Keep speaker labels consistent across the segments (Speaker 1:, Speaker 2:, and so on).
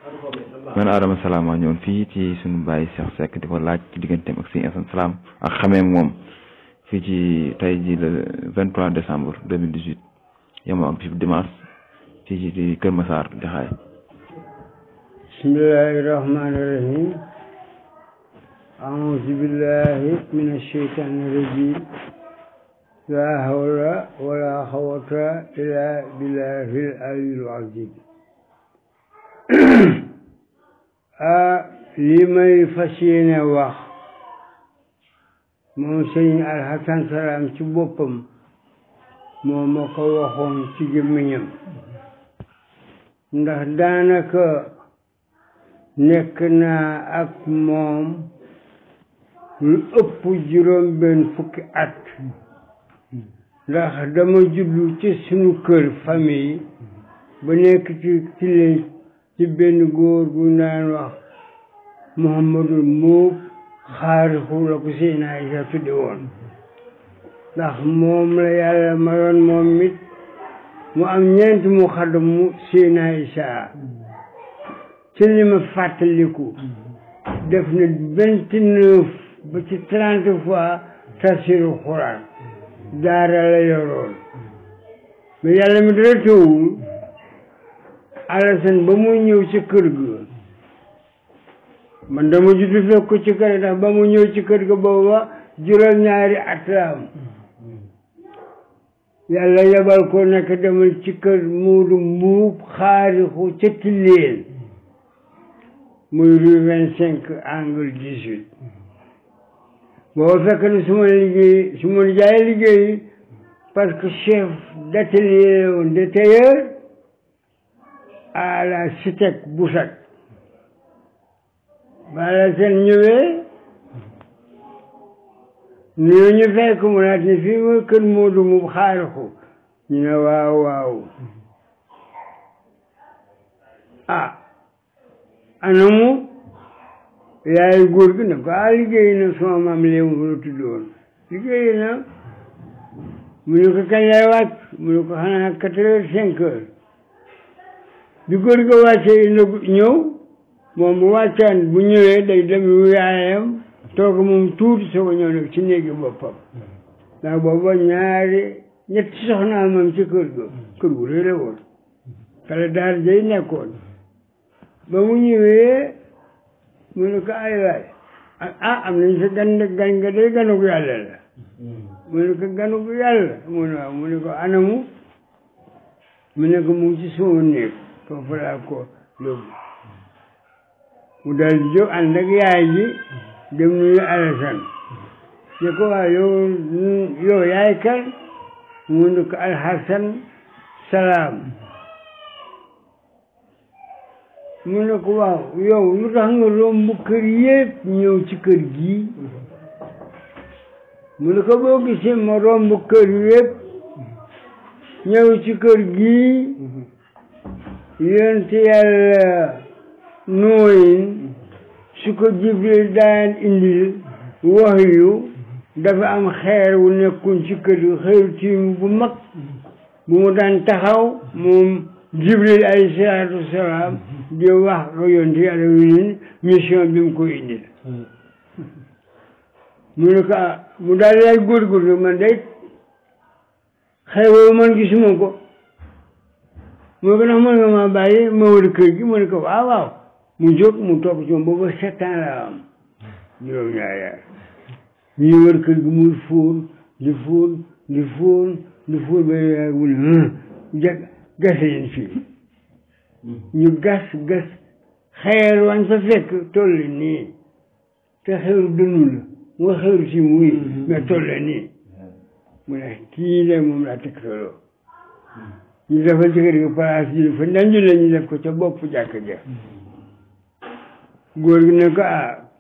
Speaker 1: man Adama Salam a ñëwoon fii ci suñu bàyyi Cheikh Seck di ko laaj ci digganteem ak Serigne Assane Salam ak xamee moom fii ci tey ji le 23 décembre 2018 yemoo ak fi dimanche fii ci Kër Massar Jaxaay.
Speaker 2: bismillahi rahmani rahim a'udhu billahi minash shaytanir rajim la hawla wala quwwata illa billahil aliyyil azim. li may fas yéene wax moom sëñ Alhasan Salam ci boppam moo ma ko waxoon ci gémmiñam ndax daanaka nekk naa ak moom lu ëpp juróom benn fukki at ndax dama jublu ci sunu kër famille ba nekk ci benn góor gu naan wax Muhammadul Muub xaarixu la ko seen Aysa tudde woon ndax moom la yàlla mayoon moom it mu am ñeenti mu xaddamu seen Aysa ci li ma fàttaliku def na 29 ba ci 30 fois tafsiru Xuraan daara la yoroon mais yàlla mi dara teewul Alasan ba muy ñëw ci kër ga man dama juddu fekk ko ci kër ndax ba mu ñëw ci kër ga booba juróom-ñaari at la am yàlla yebal ko nekk demal ci kër Moodu Mbuub xaarixu ca Tilleen muy rue 25 angle 18 booba fekk na su ma jaay liggéey parce que chef d'atelier woon de tailleur à la Citec Boussac bala seen ñëwee ñu fekk mu naat ni fii mooy kër Moodu mu xaarixu ñu ne waaw anamu yaay góor gi ne ko liggéey na sama maam léemu la tuddoon liggéey na mu ne ko kañ lay wàcc mu ne ko xanaa 4 heures 5 heures bi góor ga wàccee ñëw moom bu wàccaan bu ñëwee day dem yaayam toog moom tuuti soo ko ñëw nag ci néegi boppam ndax booba ñetti soxnaa moom ci kër ga kër gu rëy la woon kala daal jay nekkoon ba mu ñëwee mu ne ko ay waay am nañ sa gan nga day ganu gu yàlla la mu ne ko ganu gu yàlla mu ne waaw mu ne ko anamu mu ne ko mu ngi ci sama néeg foofu laa ko yóbbu mu dal di jóg ànd ak yaay ji dem nuyu Alasan ne ko waaw yow yaay kan mu ne ko Alhasan Salam mu ne ko waaw yow lu tax nga romb kër yëpp ñëw ci kër gii mu ne ko boo gisee ma romb kër yëpp ñëw ci kër gii yonent yàlla Nooyin su ko Jibril daan indil wahyu dafa am xeer wu nekkoon ci kër gi xeeru tiim bu mag bu mu daan taxaw moom Jibril alayhi salaatu wasalaam di wax ko yonent yàlla wi mission bi mu ko indil mu ne ko mu daal lay góorgóorlu man day xeer woowu man gisuma ko moo ko ndax mën nga ma bàyyi ma wër kër gi mu ne ko waaw mu jóg mu topp ci moom booba 7 ans la am juróom-ñaari at ñu wër kër gi muy fóon di fóon ba yaay mu ne gas leen fii ñu gas xeer wañ fa fekk toll nii te xeeru dënnu la nga xeeru si muy mais toll nii mu ne kii de moom laa teg solo ñu defal ci kër gi place ji fa nanju la ñu def ko ca bopp jàkk ja góor gi ne ko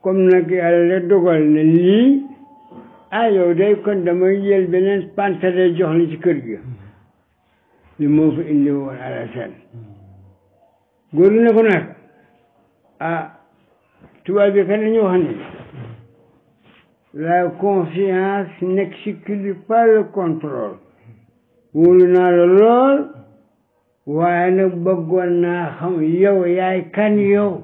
Speaker 2: comme nag yàlla dogal ne lii yow day kon damay jël beneen pantale jox li ci kër gi li moo fa indi woon Alasan góor gi ne ko nag tubaab bi kat dañu wax ni la confiance n'exclut pas le contrôle wóolu naa la lool waaye nag bëggoon naa xam yow yaay kan yow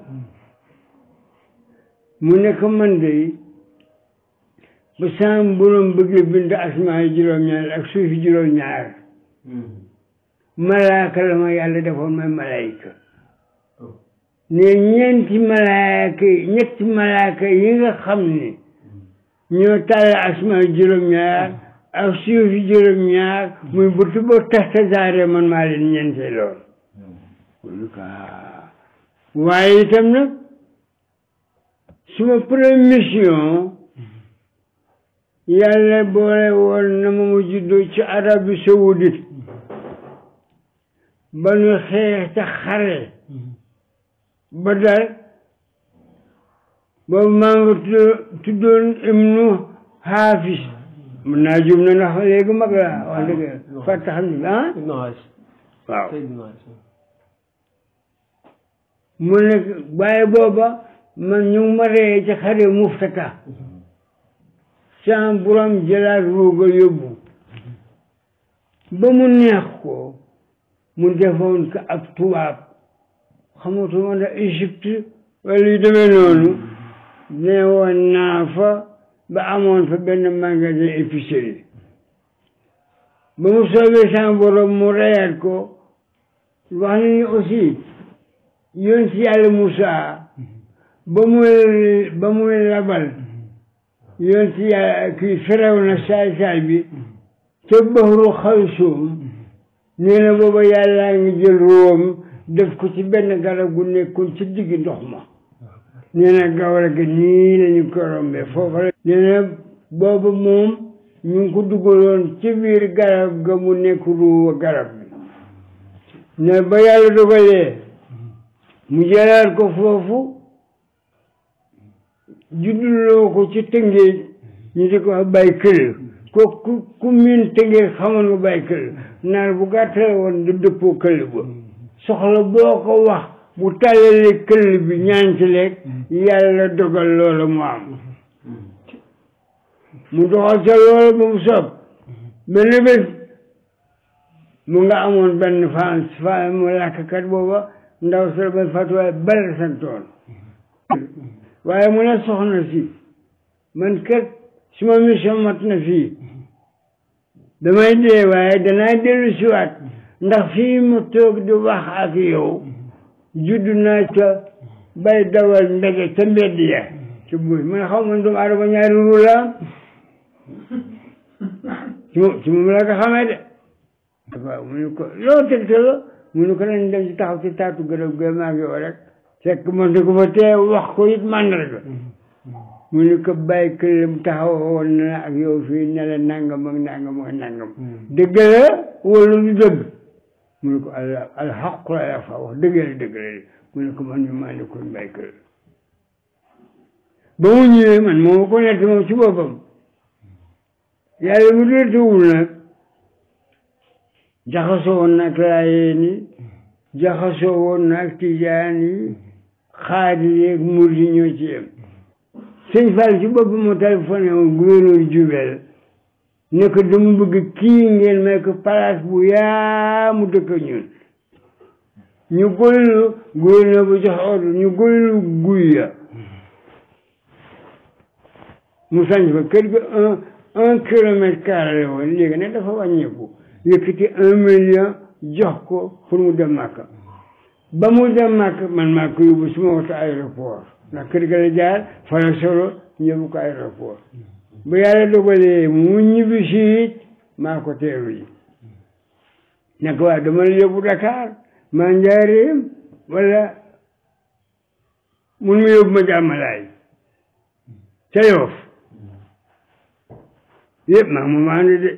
Speaker 2: mu nekk man de ba sama borom bëggee bind asamaan yi juróom-ñaar ak suuf yi juróom-ñaar malaaka la ma yàlla defoon may malaayika ne ñetti malaaka yi nga xam ne ñoo tàll asamaan yi juróom-ñaar ak suuf yi juróom-ñaar muy burtu ba taxtasaare man maa leen ñeente lool waaye itam nag suma première mission yàlla boole woon na ma mu juddoo ci Arabie Saoudite ba nu xeex ca xare ba dal boobu maa ngi tuddoon Ibnu Haafis mën naa jum na ndax léegi mag la wax dëgg fàtta xam ne waaw mu nekk waaye booba man ñu ngi ma reyee ci xare Muftata sama borom jëlaat ruuga yóbbu ba mu neex ko mu defoon ko ab tubaab xamatuma ndax Égypte wala yu demee noonu ne woon naa fa ba amoon fa benn magasin épicerie ba mu soobee sama borom mu reyaat ko wax nañu aussi yoon si yàlla Moussa ba muy labal yoon si yàlla kii Firawna saay bi ca Bahru Xalsum nee na booba yàllaa ngi jël ruwam def ko ci benn garab gu nekkoon ci digg ndox ma nee na gawar ga nii lañu ko rombee foofu la nee na booba moom ñu ngi ko dugaloon ci biir garab ga mu nekk ruuwa garab bi ne ba yàlla dogalee mu jëlaat ko foofu judduloo ko ci Tëngéej ñu di ko wax Baye Këll ko ku miin Tëngéej xamoon nga Baye Këll naar bu gàttale woon du dëppoo këll ba soxla boo ko wax bu tàllalee këll bi ñaan ci lekk yàlla dogal loola mu am mu doxal ca loola ba mu soob benn bés mu nga amoon benn fa mu làkkat booba ndaw solo ba fatuwaay bal santoon waaye mu ne soxna si man kat suma mission mat na fii damay dee waaye danaa dellu siwaat ndax fii mu toog di wax ak yow juddu naa ca bay dawal mbege ca mbedd ya ci buy man xaw man doomu aadama ñaari ruu la ci moom la ko xamee de waaw mu ne ko loo tegte la mu ne ko nañ dem ci taxaw ci taatu garab ga maa ngi yow rek fekk man di ko fa tee wax ko it màndarga mu ne ko bàyyi këllam taxawoon na ak yow fii ne la nangam ak nangam ak nangam dëgg la wala du dëgg mu ne ko alxaqu la yafa wax dëgg la mu ne ko man mi maa nekkoon bàyyi këll ba mu ñëwee man moo ko nett moom ci boppam yàlla mu déetewul nag jaxasoo woon na ak laayeen yi jaxasoo woon na ak tijaan yi xaadir yeeg murid yi ñoo ci yem sëñ Fall ci bopp moo téléphoné woon gouverneur Diourbel ne ko dama bëgg kii ngeen may ko place bu yaa mu dëkk ñun ñu goylu gouverneur bu jox ordre ñu goylu guy ya mu sañ fa kër ga un kilomètre carré woon léegi nag dafa wàññeeku yëkkati 1 million jox ko pour mu dem Màkka ba mu dem Màkka man maa ko yóbbu suma woto aéroport ndax kër ga la jaar fa la solo ñëw ko aéroport ba yàlla dogalee mu ñibbi si maa ko teeru ji ne ko waa dama la yóbbu Dakar maa njaareem wala mun ma yóbbu ma jàmmalaay ca Yoof yëpp maa mu maandu de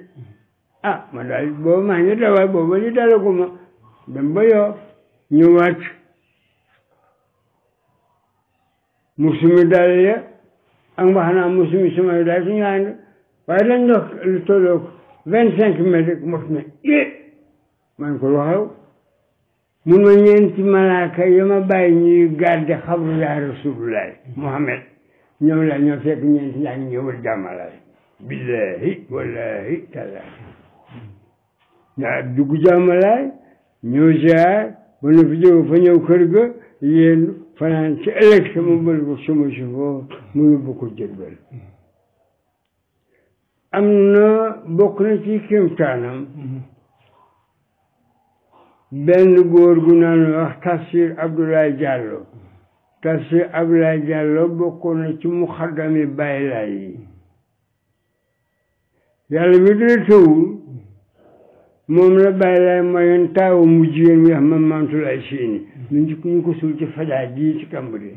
Speaker 2: ah ma daal booba maa ngi dawal booba li dalaguma dem ba Yoof ñu wàcc musumi dal ya ak mbaxanaa musumi sumay daal suñu ànd waaye dañ dox lu tolloog 25 mètres mos na man ko waxew mun ma ñeenti malaaka yi ma bàyyi ñuy garde xabru yaa Rasulullah Muhammad ñoom la ñoo fekk ñeenti yaa ngi ñëwal jàmmalaay billahi wallahi taala ñaa dugg jàmmalaay ñëw ziar ba nu fi jóge fa ñëw kër ga yéen fanaan ci ëllëg sama bël ko sama chauffeur mu yóbbu ko Jurbel am na bokk na ci kéemtaanam benn góor gu naan wax Tafsir Abdoulaye Diallo Tafsir Abdoulaye Diallo bokkoon na ci muxaddami Baay Laay yi yàlla mi dina tëwul moom la Baay Laay mayoon taawu mu jigéen mi wax ma Mantulaay Siini ñu ko suul ci fajaay ji ci Kambri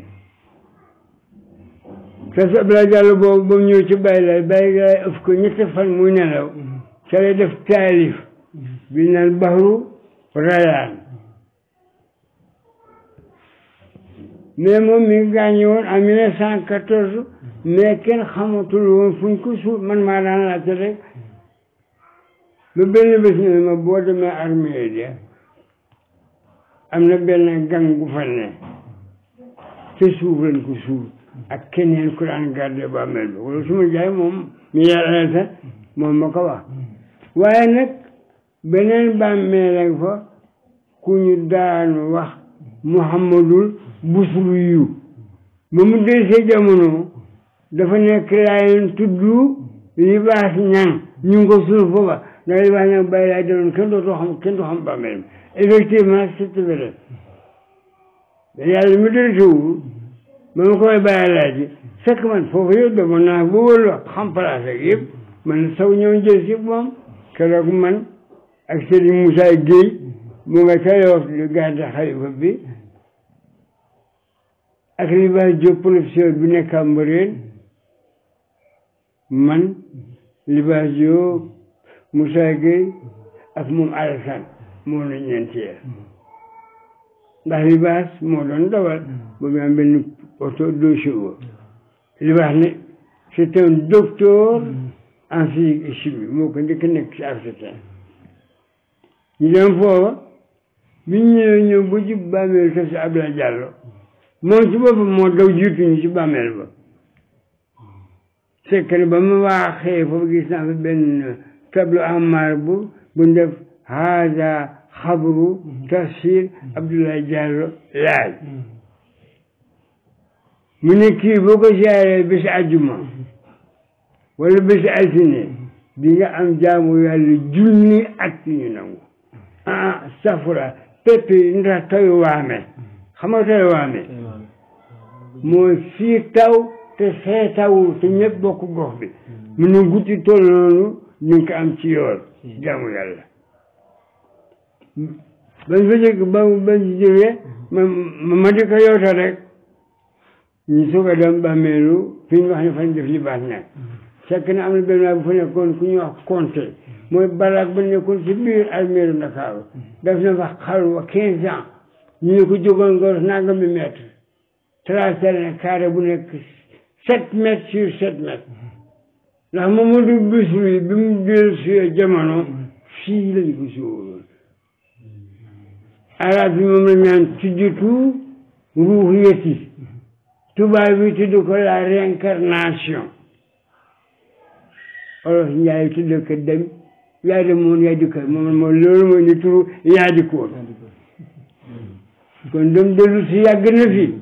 Speaker 2: Tafsir Abdoulaye Diallo boobu ba mu ñëw ci Baay Laay ëf ko ñetti fan muy nelaw ca lay def taalif bi naan Bahru Rayaan mais moom mi ngi gaañu woon en 1914 mais kenn xamatul woon fu ñu ko suul man maa daan laajte rek ba benn bés ne ma boo demee armée de am na benn gang gu fa ne te suuf lañ ko suul ak keneen ku daan garde bàmmeel bi wala suma jaay moom mi yàlla sax moom ma ko wax waaye nag beneen bàmmeel ak fa ku ñu daan wax Muhammadul Busruyu ba mu desee jamono dafa nekk laayoon tudd Libaas Ñang ñu ngi ko suul foofa ndax Libaas Ñang Baay Laay danoon kenn du xam bàmmeel effectivement c'est vrai yàlla mi dee tawul ba ma koy Baay Laay ji fekk man foofu yëpp demoon naa ba wëllu xam place ak yëpp man saw ñëw jël si moom keroog man ak Serigne Moussa Gueye mu nga ca Yoff di garde xalifa bi ak Libaas Diop professeur bi nekk Cambérène man Libaas Diop Moussa Gueye ak moom Alassane moo na ñeenteel ndax Libaas moo doon dawal ba mu am benn oto 2 chevaux Libaas ne c'est un docteur en physique et chimie moo ko njëkk nekk ci Afrique ñu dem foofa bi ñu ñëw ba jub bàmmeel Tafsir Abdoulaye Diallo moom ci boppam moo daw jiituñu ci bàmmeel ba fekk ne ba ma waaxee foofu gis naa fa benn tableau en marbre bu def haada xabru Tafsir Abdoulaye Diallo laaj mu ne kii boo ko siyaaree bési àjjuma wala bési altine di nga am jaamu yàlla junni at ñu nangu safura pepp yi ndax tawi waame xam nga tawi waame mooy fii taw te fee taw te ñëpp bokk gox bi mu ne guddi toll noonu ñu ngi ko am ci yoon jaamu yàlla bañ fa jëkk bañ ci jógee ma di ko yoota rek ñu soog a dem bàmmeelu fi ñu wax ne fañ def Libaas Ñang fekk na am na benn waay bu fa nekkoon ku ñuy wax Konté mooy baraak ba nekkoon ci biir armeeru Ndakaaru def na fa xalwa 15 ans ñu ne ko jógoon nga nangami mètre tracé na carré bu nekk 7 mètres sur 7 mètres ndax Mamadou Busiri bi mu jël si jamono fii lañu ko suuloon arab bi moom la ñaan tudditu ruuxiyati tubaab bi tudd ko la réincarnation olof Njaay tudd ko dem yaa demoon yaa dikkoon moom loolu mooy ni turu yaa dikkoon kon dem dellu si yàgg na fi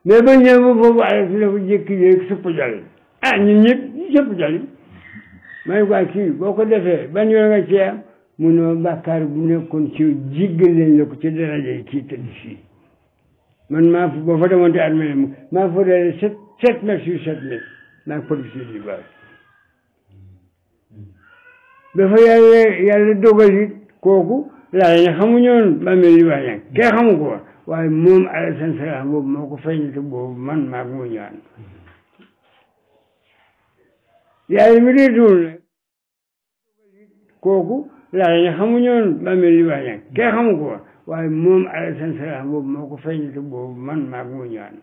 Speaker 2: mais ba ñëw ba foofu ala si dafa jékki-jékki supp jali ñun ñëpp supp jali may quoi kii boo ko defee ban yoon nga ci am mu ne bàkkaar bu nekkoon ci jiggal leen la ko ci daraja yi kii tëdd fii man maa boo fa demoon te armée maa fa dee 7 mètres sur 7 mètres maa ko produit Libaas dafa yàlla dogal it kooku laaj ne xamuñoon bàmmeel Libaas Ñang kee xamu ko waaye moom Alassane Salam boobu moo ko feeñate boobu man maa ko mu ñaan yàlla mi dee dul nag kooku laaj ne xamuñoon bàmmeel Libaas Ñang kee xamu ko waaye moom Alassane Salam boobu moo ko feeñate boobu man maa ko mu ñaan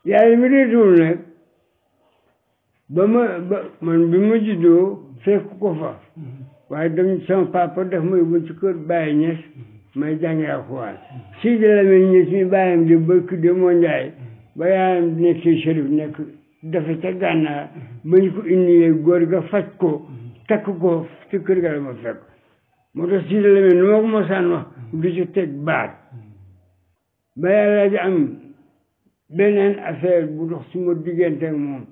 Speaker 2: yàlla mi dee dul nag man bi ma juddoo fekk ko fa waaye dem sama papa daf ma yóbbu ci kër Baye Niass may jàngi alxuraan Sidi Lamine Niass mi bàyyam di bëkk de moo njaay ba yaayam nekkee Chérif nekk dafa ca gànnaar ba ñu ko indee góor ga faj ko takk ko ci kër ga la ma fekk moo tax Sidi Lamine nu ma ko mosaan wax du ci teg baat ba yàlla di am beneen affaire bu dox suma diggante ak moom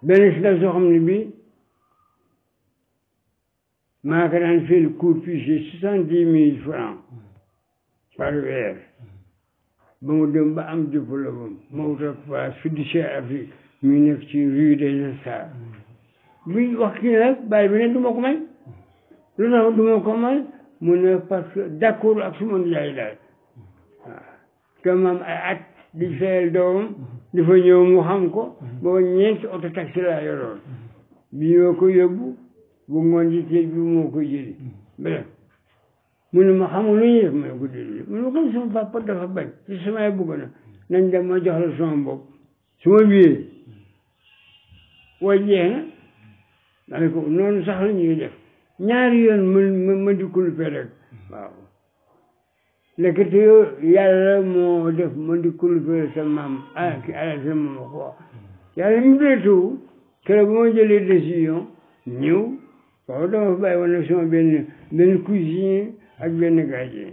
Speaker 2: benn si daf soo xam ne bii maa ko daan fay court fichier 70 000 francs par weer ba mu dem ba am diplôme ma wutal place fiduciaire Afrique mu nekk ci rue des Stars bi wax kii nag bàyyi bi ne du ma ko may lu tax du ma ko may mu ne parce que d'accord ak suma nijaay daal waaw te maam ay at di fayal doomam di fa ñëw mu xam ko booba ñeenti auto taxi laa yoroon bi ñoo ko yóbbu bu ngoon ci téej bi moo ko jëli bref mu ne ma xamul lu ñuy def ma ne ko déedéet mu ne comme sama papa dafa bañ ci samay bëgg na nañ dem ma jox la sama bopp su ma biyee way jeex na ma ne ko noonu sax la ñuy def ñaari yoon ma dikkul fe rek waaw nekkati yoo yàlla moo def ma dikkul fe sa maam ki ala sa maam ko wax yàlla mu deetu keroog bu ma jëlee décision ñëw waaw dama fa bàyyi woon nag sama benn cuisinier ak benn gardien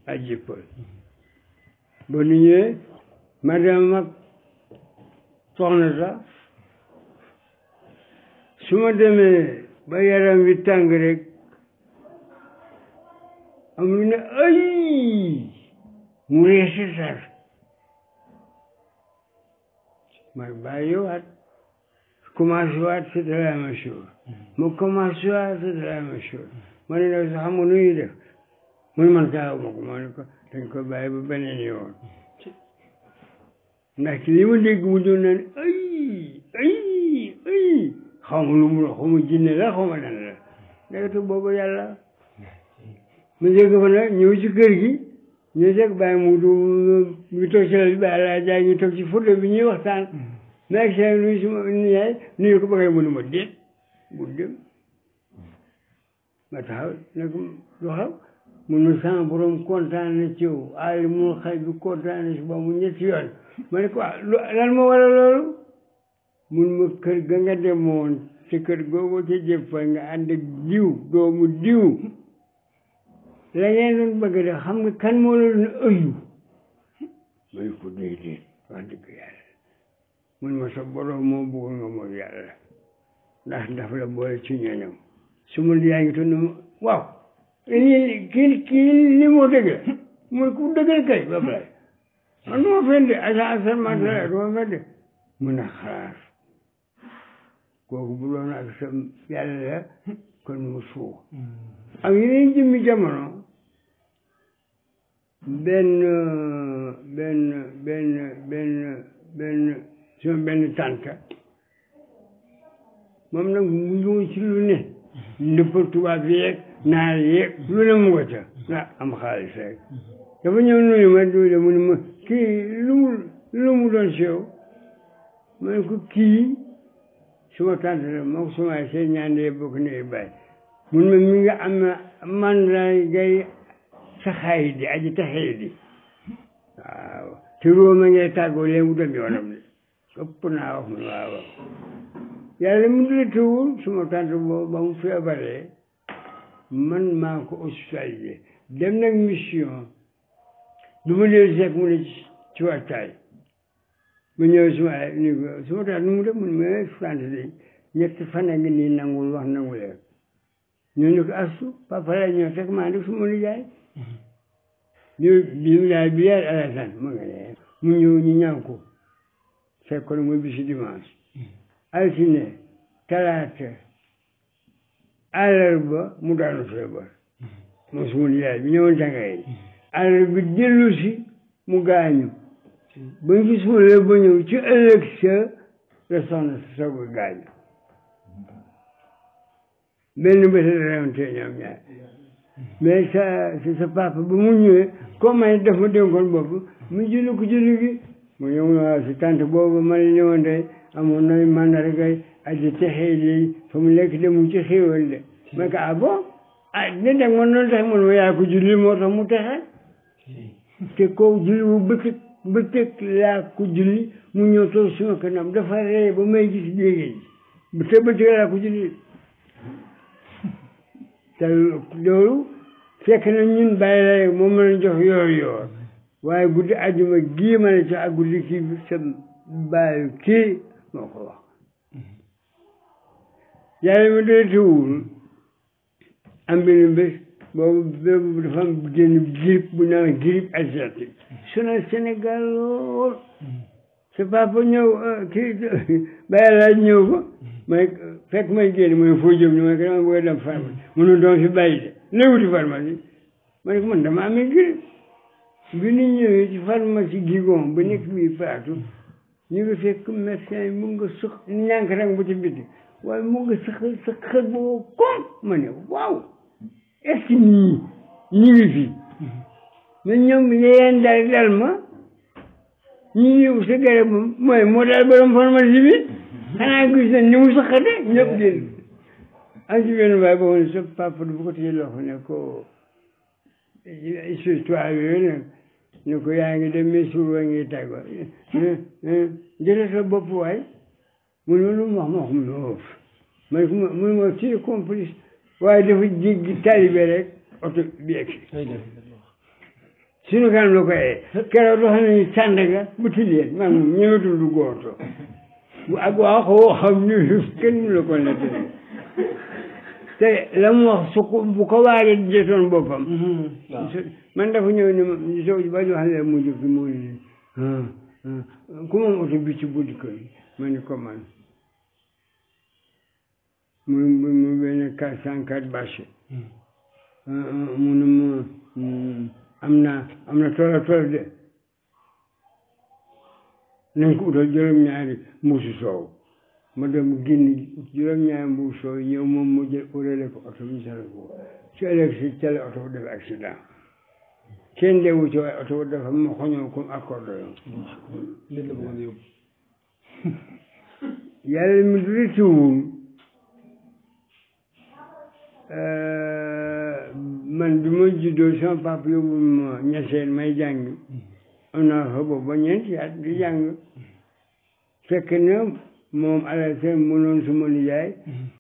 Speaker 2: ak jëppal ba nu ñëwee madame mag soxna sax su ma demee ba yaram wi tàng rek am lu ne ay mu reesi sar ma bàyyi waat commencé waat c'est la même chose ma commencé waat c'est la même chose ma ne nag sax xam nga nu ñuy def mun man kaaw ma ko ma ne ko dañ ko bàyyi ba beneen yoon ndax li ma dégg mu doon naan ay xaw ma lu mu xaw ma jinne la xaw ma lan la ndekete boobu yàlla mu dégg fa nag ñëw ci kër gi ñu dégg bàyyi mu ngi toog ci lal bi bàyyi laa jaay ñu toog ci photo bi ñuy waxtaan mais ak seen nuyu suma niyaay nuyu ko bëggee mënu ma déet bu dem ma taxaw ne ko lu xew mun ma sama borom kontaan na ci yow aali mu xëy bi kontaan na ci ba mu ñetti yoon ma ne ko lan moo waral loolu mun ma kër ga nga demoon ci kër googu ci jëppa nga ànd ak diw doomu diw la ngeen doon bëgg de xam nga kan moo la doon ëyu ma ne ko déedéet wax dëgg yàlla mun ma sa borom moo bëggoon nga mooy yàlla ndax dafa la boole ci ñoñam su ma yaa ngi toog ne ma waaw kii li moo dëgg la mooy ku dëggal kay ba pare man du ma fen de agent sermental du ma fen de mun a xalaat kooku bu doon ak sa yàlla la kon mu suux ak yeneen jëmmi jamono sama benn tànta moom nag mu ñëw ci lu ne ndëppal tubaab yeeg naar yeeg lu ne mu nga ca am xaalis rek dafa ñëw nuyu ma duude mu ne ma kii lu mu doon sew ma ne ko kii suma tànta la moo ko suma seen ñaandee bokk ne bàyyi mun ma mi nga am man lay gay saxaay di aji taxee di waaw te róoma ngay tàggoo leen mu dem yoonam de ëpp naa wax man waaw yàlla mu dula tëwul suma tànt boobu ba mu feebaree man maa ko hospitalisé dem nag mission du ma leen seet mu ne ci waajtaay ma ñëw suma ni ko suma tànt nu mu def mu ne ma sant de ñetti fan a ngi nii nangul wax nangulee ñoo ñu ko astu papa la ñëw fekk maa def suma nijaay bi yaay bi yaay Alassane mu nga ne mu ñëw ñu ñaan ko fekk ko mooy bisu dimanche altine talaata àllarba mu daanu feebar moom suma nijaay bi ñëwoon tàngaay àllarba bi dellu si mu gaañu ba ñu gis mu la ba ñëw ci ëllëg sa la soxna sa soog a gaañu benn bés la rewante ñoom ñaar mais sa papa ba mu ñëwee comme ay def ma dénkoon bopp mu julli ko julli gi mu ñëw waaw si tante boobu ma la ñëwoon de amoon na mandargay aji texee lii fa mu lekk de mu ci xéewal de ma ko ah bon ah dina teg man noonu tax man ma yaa ko julli moo tax mu texe te koo julli bu bëccëg laa ko julli mu ñëw toog suma kanam dafa ree ba may gis léegi te bëccëg laa ko julli te loolu fekk na ñun bàyyi lay moom lañ jox yoor waaye guddi àjjuma gii ma ne sax ak guddi kii sa bàyyi kii moo ko wax yàlla mi doy tiwul am benn bés boobu dafa am génn grippe bu naan grippe asiatique sonal Sénégal lool sa papa ñëw kii bàyyi laaj ñëw ko may fekk may génn mu ne foo jëm ni ma ko dama bëgg a dem pharmacie mu ne doon fi bàyyi de lay wuti pharmacie ma ne ko man dama amee grippe bi ñu ñëwee ci pharmacie Gigon ba nekk bii Plateau ñu ngi fekk médecin yi mu nga sëq ñànk rek bu ci biti waaye mu nga sëq boo kom ma ne waaw est-ce que ñii ñu ngi fi mais ñoom leen dal ma ñu ñëw sa garab mooy moo daal borom pharmacie bi xanaa gis na ni mu sëqate ñëpp génn am ci benn baay boo xam ne sa papa bu ko téye loxo ne ko histoire yooyu nag ne ko yaa ngi dem mais suur waa ngi tàggoo jëlee sa bopp waay mu ne lu mu wax mu noof ma ne ko mu ne ma c'est complice waaye dafa jéggi taalibe rek oto bi egg suñu kanam la ko keroog dox nañu Sandaga bu Tilène man moom ñëwatul du góorto bu ak wax xam ñu kenn mu la ko nettali te la mu wax su ko bu ko waaree jëtoon boppam man dafa ñëw ne ma soo ba ñu wax ne mu jóg mu ne ku moom oto bi ci buddi ko ma ne ko man mu benn 404 bâche mu ne ma am na tool de nañ ko utal juróom-ñaari mbuusu soow ma dem génn juróom-ñaari mbuusu soow ñëw moom mu jël urale ko oto bi sala ko ci ëllëg si ca la oto bu def accident kenn deewu ci waaye oto bu dafa ma xoñoo comme accordéon yàlla mi rëccuwul man bi ma juddoo sama papa yóbbu ma ñaseen may jàng am naa fa boobu ba ñeenti at di jàng fekk na moom alal seen mënoon suma nijaay